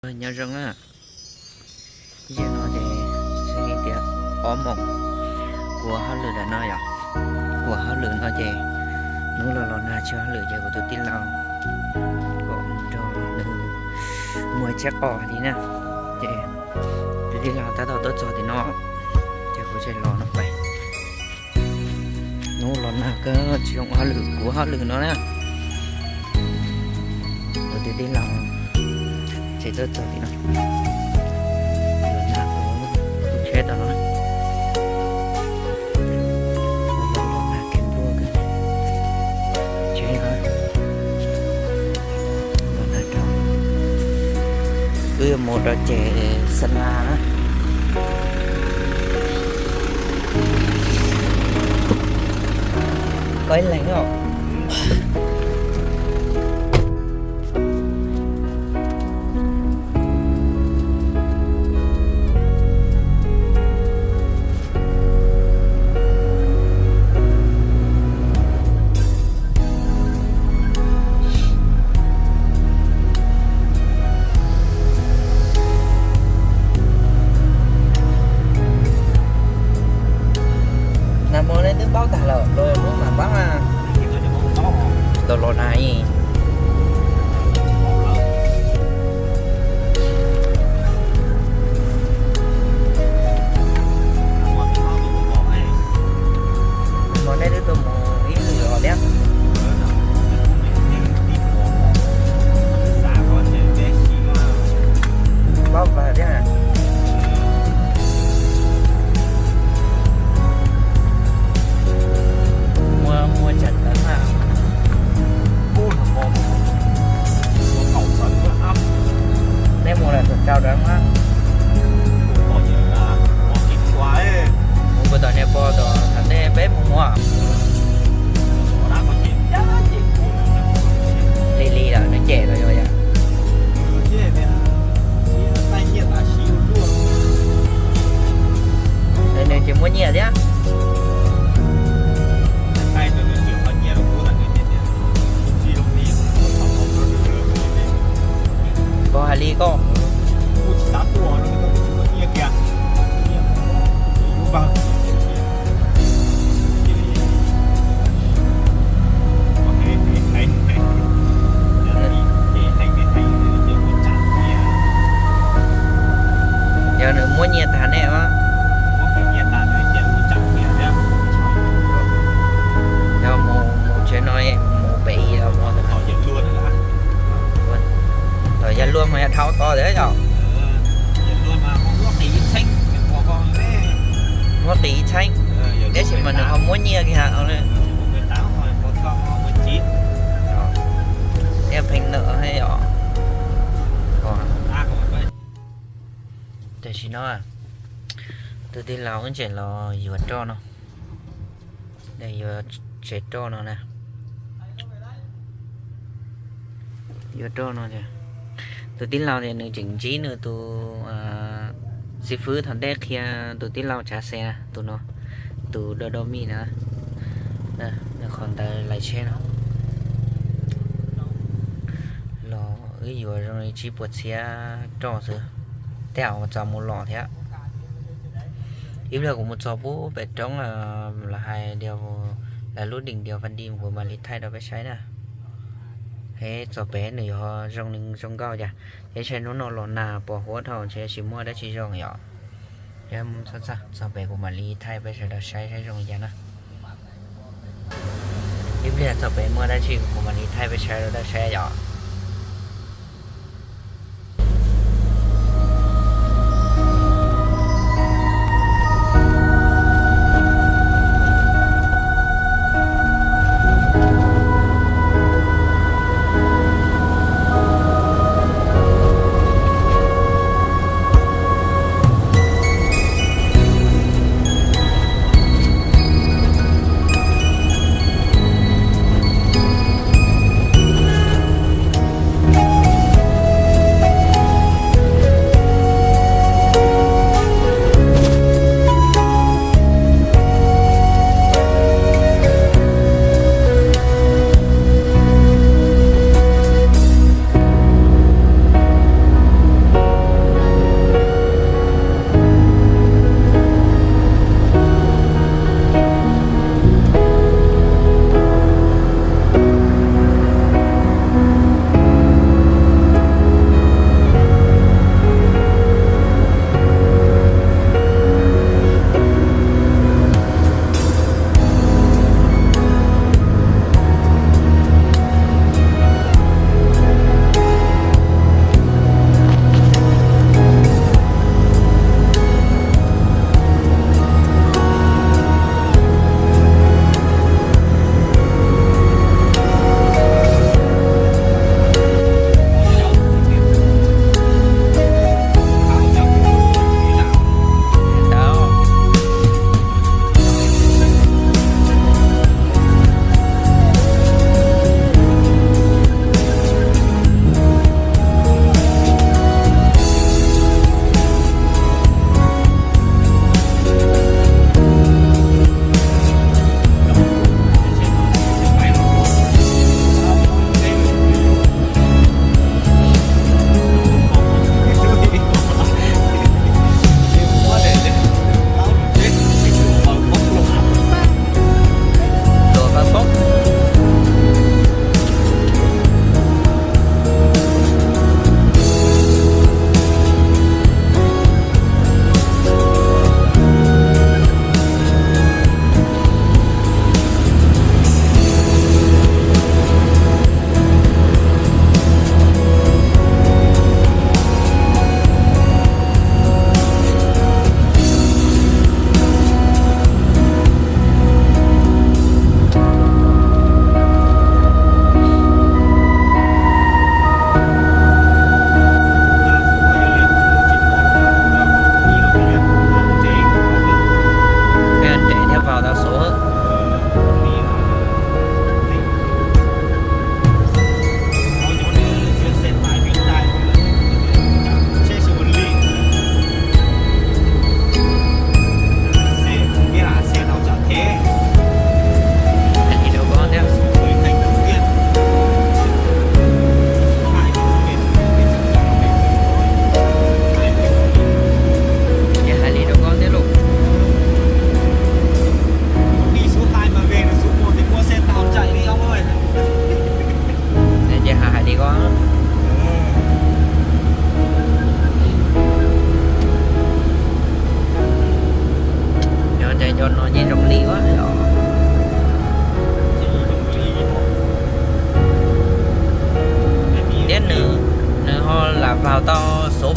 Nyob zoo na, yog no ces tias ob moos kuv ua hauj lwm lawm no yom. Kuv ua hauj lwm no ces hnub los los nag tsis ua hauj lwm ces kuv tus tij laug kom nrog nws mus ua tsheb qos li na. Ces tus tij laug tab tom tuaj txog tim no ces kuv thiaj los no pais. Hnub los nag kawg tsis zoo ua hauj lwm, kuv ua hauj lwm no na. Kuv tus tij laug tseem tuaj txog tim no, los nag kuv tus tsheb tau no na. Los nag kev npluaj kawg, tsheb no los nag rau, wb yuav mus rau ces xa la na. Koj ib leeg os. Nag hmo nej twb paub tag lawm, los hnub mam paub na. Los los nag ib hmo nej twb tuaj mus ib lwm los thiab. Paub pawg thiab. Muaj, muaj tsam tawv na. Neb mus lawm thaum rau rau na. Mus puas tom niag pog tom thaum ntej peb mus muag. Lig lig lawm nws cem lawm yog yog. Nws tsis muaj nyiaj thiab. Koj hais li koj. Yog nws muab nyiaj tag ne os. Yog mus, mus tsev no, mus pem ib los mus tom yaj luaj mas yog dhau tod thiab yom. Muab qis ib txheeb, tab sis mas nws ho muab nyiaj kiag. Ib pheej ntawm os. Tam sim no tus tij laug wb tseem los yuav roj no, yuav tsev roj no na. Yuav roj no, tus tij laug tias nws tseem ntsib nws tus xib fwb thaum ntej qhia tus tij laug tsav xe na, tus no, tus do do mij na, nws qhov ntawd lais tsheb no. Los wb yuav zoo li tsib puas txhiab roj xwb, tej zaum txog mus los thiab. Ib pliag kuv mus txog pub pem roob los hais tias lawv lub deem tias Fandi kuv mam li thaij rau peb saib na. He txog pem nws yuav zoo li zoo nkauj cas, ces ntshai hnub no los nag pos huab dhau ntshe tsis muaj dab tsi zoo yom. Txog pem kuv mam li thaij peb sawv daws saib saib zoo li cas na. Ib pliag txog pem muaj dab tsi kuv mam li thaij peb sawv daws saib yom.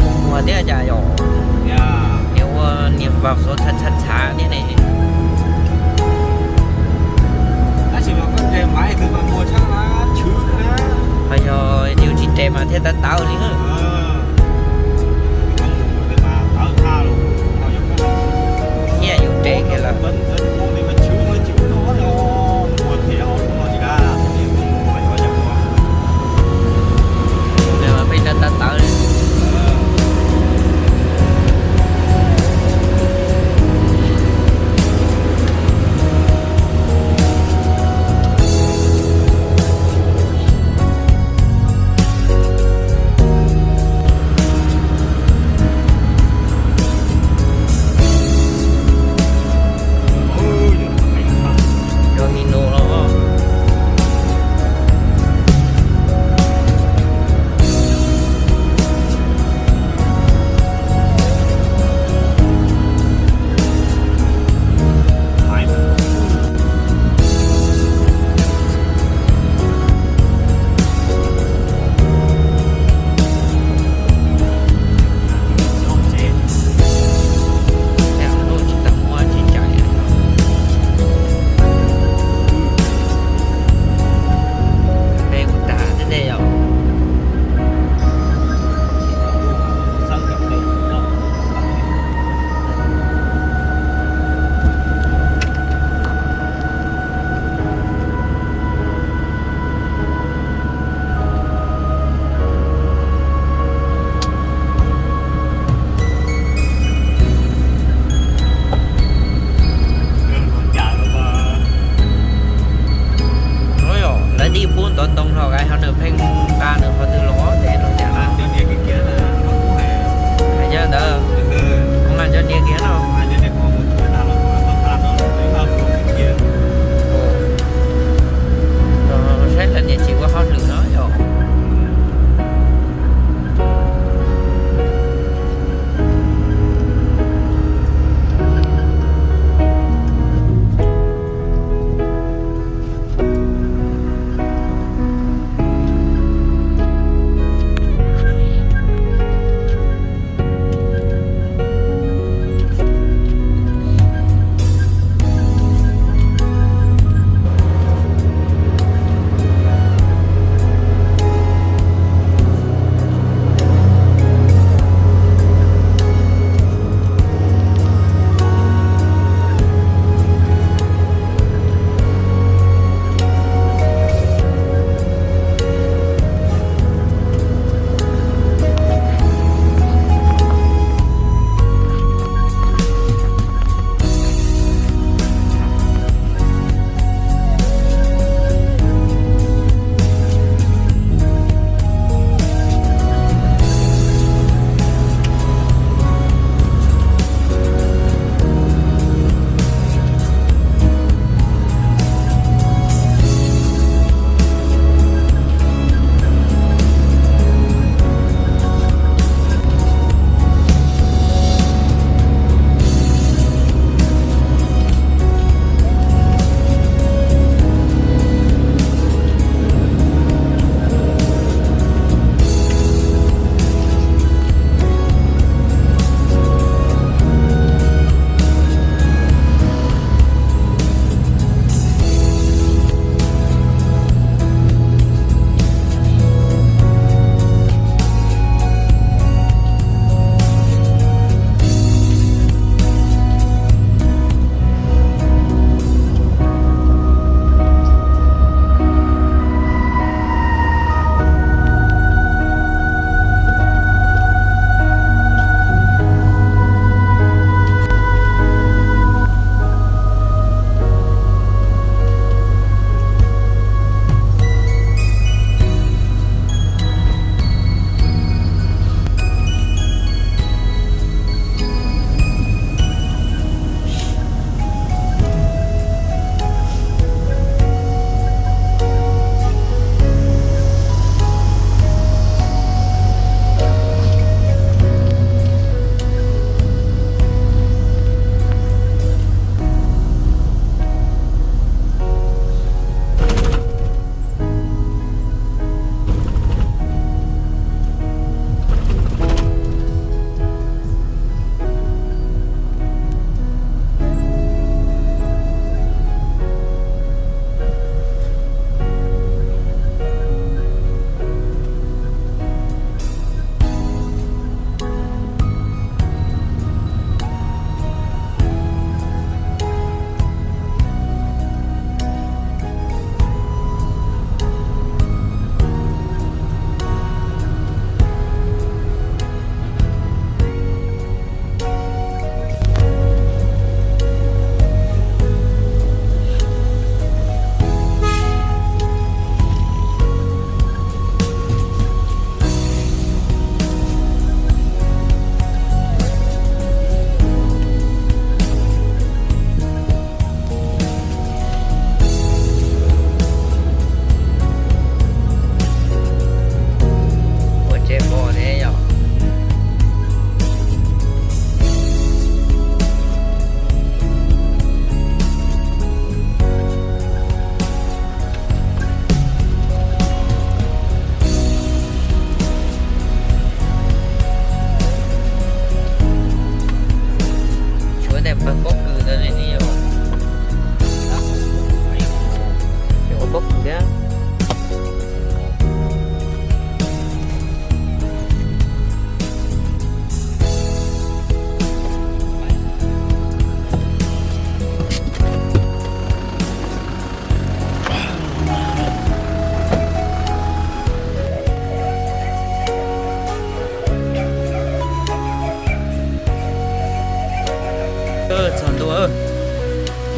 Muag thiab cas yom? Niag ua niag vauv xov txhav txhav txhav thiab ne. Ho yog yus tsis res mas thiaj tawv tawv li. Thiaj yus res kiag lawm. Peb tawv tawv tawv li. Cov his no los. Lawv dib pub ntov ntoo hlo, ho nws pheej nqa nws qhov twg los tes no tias na. Hais cov ntawd, kuv nqa cov niag kiag no. Saib lawv niam tsis ua hauj lwm no yom.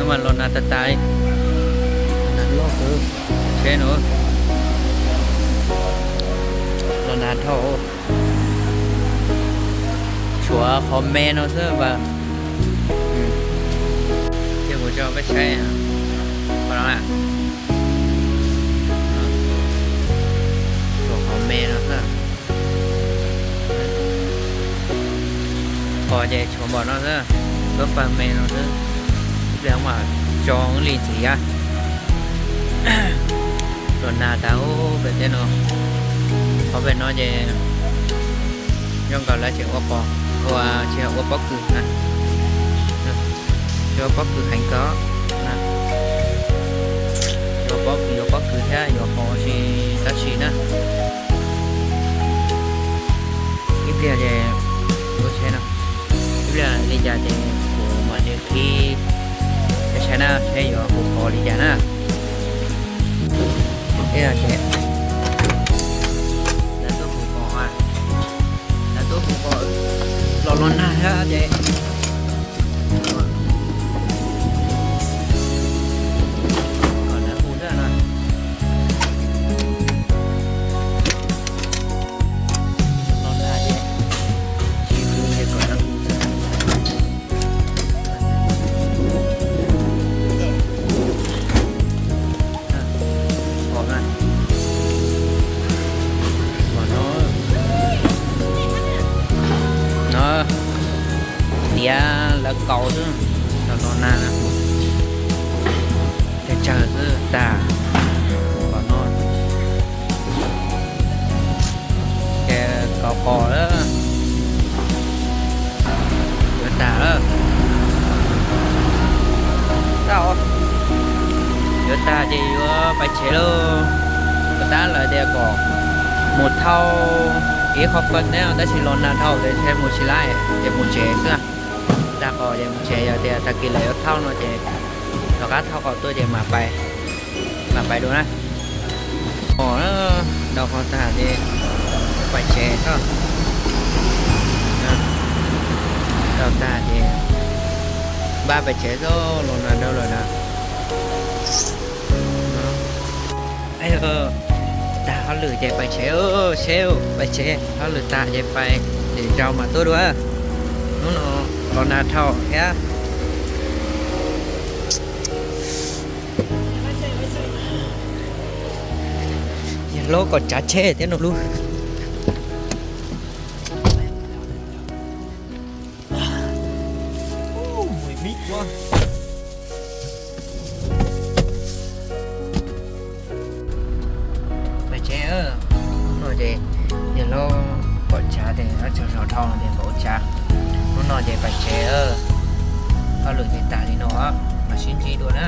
Mas los nag tas tas li. Nag loj kawg. Tsheb no los nag dhau. Tshuav qhov me no xwb as. Ces kuv tso peb saib qhov no. Tshuav qhov me no xwb. Qhov ces tshuav npaum no xwb, pab pawg me no xwb. Ib pliag mam tso li ntxiv a. Los nag tas ub pem tej no. Qhov pem no ces zoo nkaus lawv tseem ua qos, ua tsis yog ua pob kws na. Tsis ua pob kws heev kawg. Yuav pob kws, yuav pob kws thiab yuav qos tab sis na. Ib pliag ces kuv tsheb no, ib pliag li cas ces kuv mam li qhib saib na, saib yuav hu qos li cas na. Lawv tuaj hu qos, lawv tuaj hu qos los los nag thiab ces kom lawv hu thiab no. Los nag ces tsis hu ces kom lawv hu. Qos na, qos no, no tiav lawv kaus xwb, los nag na. Tej tsawg xwb tag, qos no. Ces kaus qos lawm, yuav tag lawm. Tau, yuav tag ces yuav pais tsev lauj. Puas tab lawv tias kom mus thauj ib qho fawb neb tab sis los nag dhau ces ntshe mus tsis laib ces mus tsev xwb. Tag qos ces mus tsev, yog tias tag kis lawv yuav thauj no ces rov qab thauj qos tuaj ces mam pais, mam pais dua na. Os, dau qos tag ces pais tsev xwb. Dau tag ces npaj pais tsev xwb, los nag dhau lawm na. Tag hauj lwm ces pais tsev seb, pais tsev hauj lwm tag ces pais, lwm zaus mam tuaj dua. Hnub no los nag dhau thiab. Yawg hlob kom tsav tsheb thiab no lub. Pais tsev, hnub no ces yawg hlob kom tsav ces dab tsi zog dhau ces kom ua tsav. Hnub no ces pais tsev, hauj lwm ces tag li no, mam sib ntsib dua na.